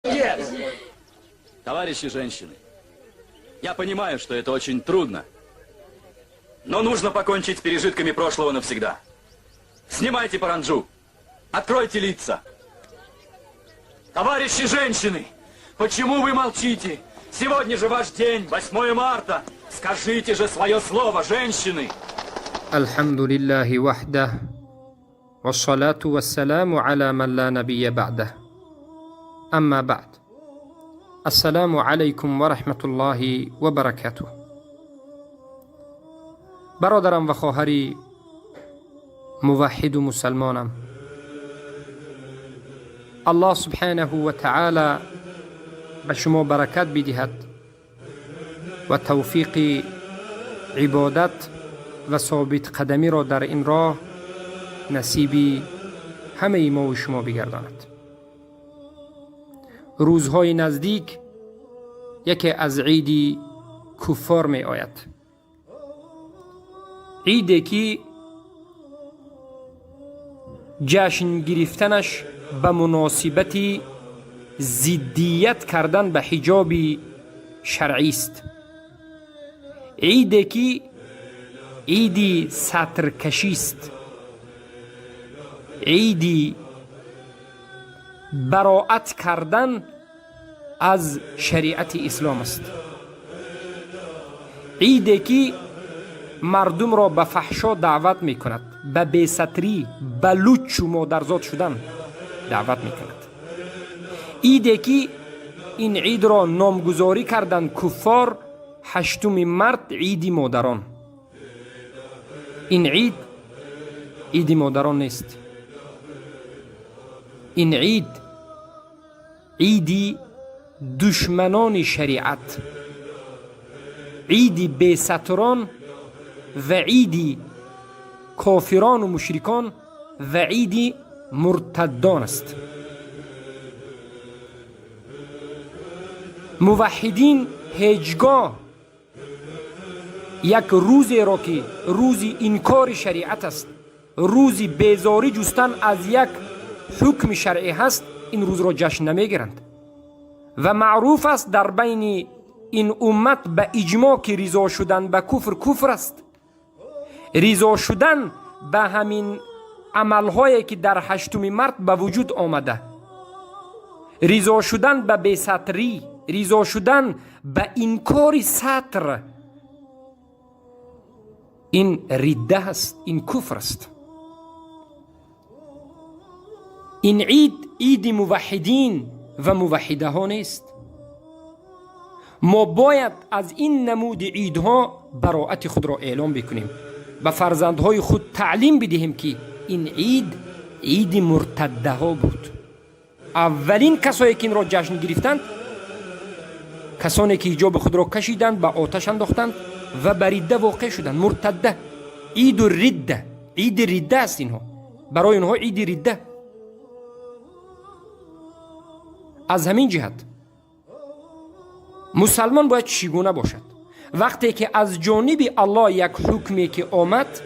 Нет! Товарищи женщины, я понимаю, что это очень трудно, но нужно покончить с пережитками прошлого навсегда. Снимайте паранджу, откройте лица. Товарищи женщины, почему вы молчите? Сегодня же ваш день, 8 марта. Скажите же свое слово, женщины. الحمد لله وحده والصلاة والسلام على من لا نبي بعده اما بعد السلام علیکم و رحمة الله و برکاته. برادرم و خواهری موحد و مسلمانم، الله سبحانه و تعالی به شما برکت بدهد و توفیق عبادت و ثابت قدمی را در این راه نصیب همه ما و شما بگرداند. روزهای نزدیک یکی از عید کفار می آید، عیدی که جشن گرفتنش به مناسبت ضدیت کردن به حجاب شرعی است، عیدی که عید سترکشی است، عیدی براءت کردن از شریعت اسلام است، عیدی که مردم را به فحشا دعوت می کند، به بی‌ستری، به لوچ و مادرزاد شدن دعوت می کند، عیدی که این عید را نامگذاری کردند کفار 8 март عیدی مادران. این عید عیدی مادران نیست، این عید عیدی دشمنان شریعت، عیدی بی‌ستران و عیدی کافران و مشرکان و عیدی مرتدان است. موحدین هیچگاه یک روزی را که روزی انکار شریعت است، روزی بیزاری جستن از یک حکم شرعی هست، این روز را جشن نمیگیرند و معروف است در بین این امت به اجماع که رضا شدن به کفر کفر است. رضا شدن به همین عملهایی که در 8 март به وجود آمده، رضا شدن به بی‌ستری، رضا شدن به انکار ستر، این رده است، این کفر است. این عید عید موحدین و موحده ها نیست. ما باید از این نمود عیدها براءت خود را اعلام بکنیم، به فرزندهای خود تعلیم بدهیم که این عید عید مرتده ها بود. اولین کسایی که این را جشن گرفتند کسانی که حجاب خود را کشیدند، به آتش انداختند و به رده واقع شدند، مرتده. عید رده، عید رده است. اینها برای اینها عید رده. از همین جهت مسلمان باید چگونه باشد؟ وقتی که از جانب الله یک حکمی که آمد،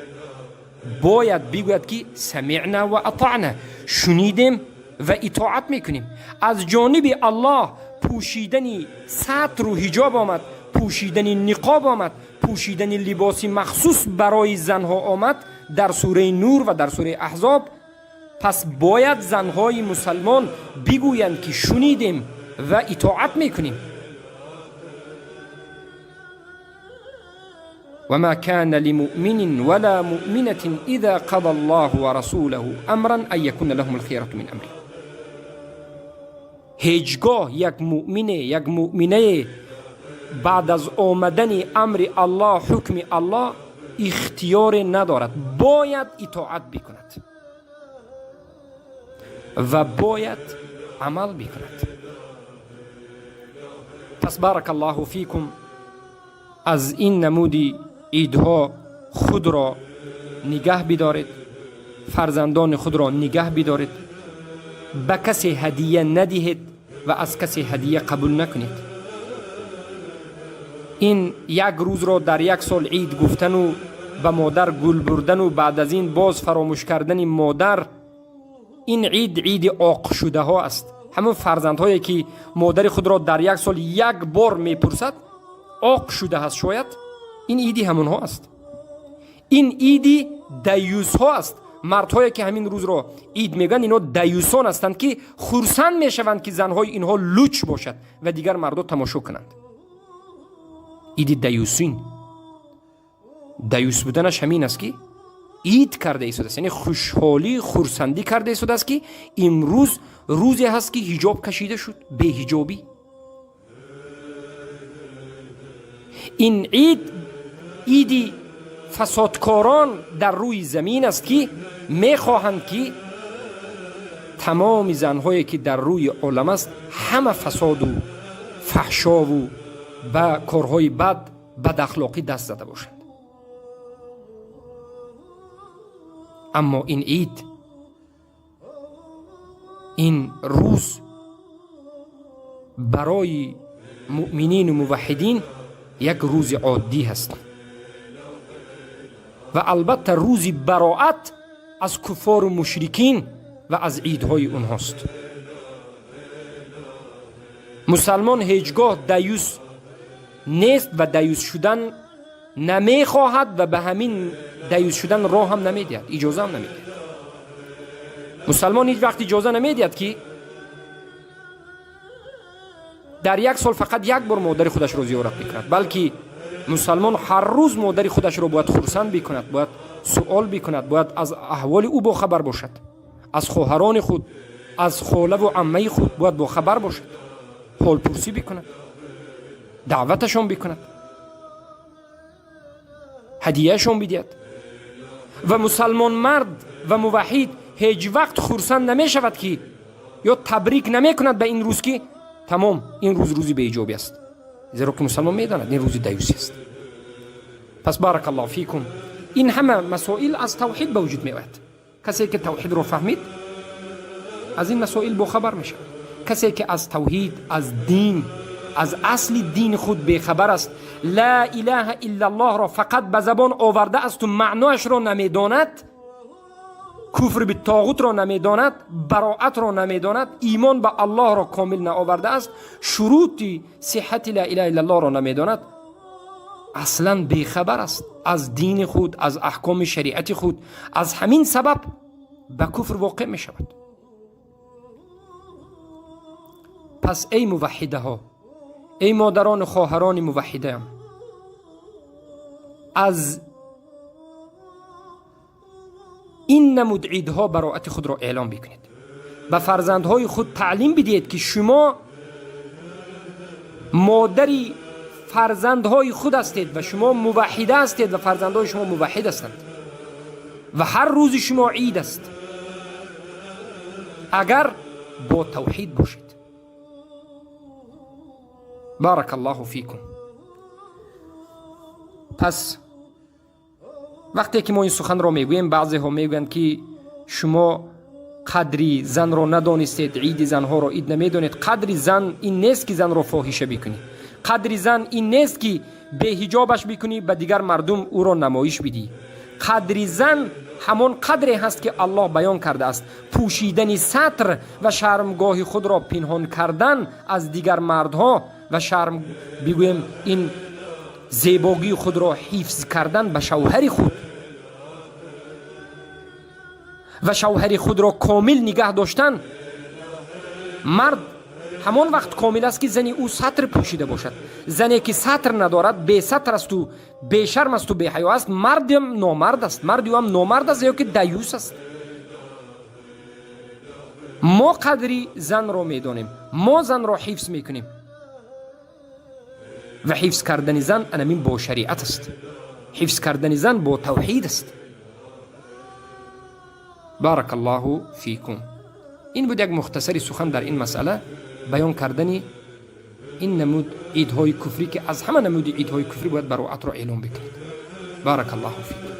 باید بگوید که سمعنا و اطعنا، شنیدیم و اطاعت میکنیم. از جانب الله پوشیدن ستر و حجاب آمد، پوشیدن نقاب آمد، پوشیدن لباس مخصوص برای زنها آمد در سوره نور و در سوره احزاب. پس باید زنهای مسلمان بگویند که شنیدیم و اطاعت میکنیم. وما كان لمؤمن ولا مؤمنة إذا قضى الله ورسوله أمرا أن يكون لهم الخيرة من أمره. هیچگاه یک مؤمن، یک مؤمنه بعد از آمدن امر الله، حکم الله، اختیار ندارد، باید اطاعت بکند و باید عمل بکند. پس بارک الله فیکم، از این نمود عیدها خود را نگه بدارید، فرزندان خود را نگه بدارید، به کسی هدیه ندهید و از کسی هدیه قبول نکنید. این یک روز را در یک سال عید گفتن و به مادر گل بردن و بعد از این باز فراموش کردن مادر، این عید عید عاق شده ها است. Ҳамон фарзандҳое ки модари худро дар як сол як бор мепурсад, оқ шудааст, шояд ин иди ҳамонҳо аст. Ин иди даюсҳо аст. Мардҳое ки ҳамин рӯзро ид мегӯянд, инҳо даюсон ҳастанд, ки хурсанд мешаванд, ки занҳои инҳо луч бошад ва дигар мардо тамошо кунанд. Иди даюсин. Даюс буданаш ҳамин аст, ки ид карда истодааст, яъне хушҳолӣ, хурсандӣ карда истодааст, ки имрӯз рӯзе ҳаст, ки ҳиҷоб кашида шуд, беҳиҷобӣ. Ин ид иди фасодкорон дар рӯи замин аст, ки мехоҳанд, ки тамоми занҳое ки дар рӯи олам аст, ҳама фасоду фаҳшову ба корҳои бад, бадахлоқӣ даст зада бошанд. Аммо ин ид, ин рӯз барои муъминину муваҳҳидин як рӯзи оддӣ ҳаст ва албатта рӯзи бароат аз куффору мушрикин ва аз идҳои онҳост. Мусалмон ҳеҷ гоҳ даюс нест ва даюс шудан намехоҳад ва ба ҳамин даюс шудан роҳ ҳам намедиҳад, иҷоза ҳам намедиҳад. Мусалмон ҳеҷ вақт иҷоза намедиҳад, ки дар як сол фақат як бор модари худашро зиёрат бикунад, балки мусалмон ҳар рӯз модари худашро бояд хурсанд бикунад, бояд суол бикунад, бояд аз аҳволи ӯ бохабар бошад, аз хоҳарони худ, аз холаву аммаи худ бояд бохабар бошад, ҳолпурсӣ бикунад, даъваташон бикунад, ҳадияшон бидиҳад. Ва мусалмон мард ва муваҳҳид ҳеҷ вақт хурсанд намешавад, ки ё табрик намекунад ба ин рӯз, ки тамом ин рӯз рӯзи беиҷобӣ аст, зеро ки мусалмон медонад, ин рӯзи даюсӣ аст. Пас барак аллоҳу фикум, ин ҳама масоил аз тавҳид ба вуҷуд меояд. Касе ки тавҳидро фаҳмид, аз ин масоил бохабар мешавад. Касе ки аз тавҳид, аз дин, аз асли дини худ бехабар аст, ла илаҳа иллаллоҳро фақат ба забон оварда асту маъноашро намедонад, куфр битоғутро намедонад, бароатро намедонад, имон ба Аллоҳро комил наовардааст, шурути сиҳати ла илаҳа иллаллоҳро намедонад, аслан бехабар аст аз дини худ, аз аҳкоми шариати худ. Аз ҳамин сабаб ба куфр воқеъ мешавад. Пас эй муваҳҳидаҳо, эй модарону хоҳарони муваҳҳидаам, аз ин намуд идҳо бароати худро эълон бикунед, ба фарзандҳои худ таълим бидиҳед, ки шумо модари фарзандҳои худ ҳастед ва шумо муваҳҳида ҳастед ва фарзандҳои шумо муваҳҳид ҳастанд ва ҳар рӯзи шумо ид аст, агар бо тавҳид бошед. Барак аллоҳу фикум. Пас вақте ки мо ин суханро мегӯем, баъзеҳо мегӯянд, ки шумо қадри занро надонистед, иди занҳоро ид намедонед. Қадри зан ин нест, ки занро фоҳиша бикунӣ. Қадри зан ин нест, ки беҳиҷобаш бикунӣ, ба дигар мардум ӯро намоиш бидиҳӣ. Қадри зан ҳамон қадре ҳаст, ки Аллоҳ баён кардааст: пӯшидани сатр ва шармгоҳи худро пинҳон кардан аз дигар мардҳо ва шарм бигӯем, ин зебогии худро ҳифз кардан ба шавҳари худ ва шавҳари худро комил нигаҳ доштан. Мард ҳамон вақт комил аст, ки зани ӯ сатр пӯшида бошад. Зане ки сатр надорад, бесатр асту бешарм асту беҳаё аст, мардам номард аст, марди ӯам номард аст ё ки даюс аст. Мо қадри занро медонем, мо занро ҳифз мекунем ва ҳифз кардани зан анамин бо шариат аст, ҳифз кардани зан бо тавҳид аст. Барак аллоҳу фикум. Ин буд як мухтасари сухан дар ин масъала, баён кардани ин намуд идҳои куфрӣ, ки аз ҳама намуди идҳои куфрӣ бояд бароатро эълон бикунед. Барак аллоҳу фикум.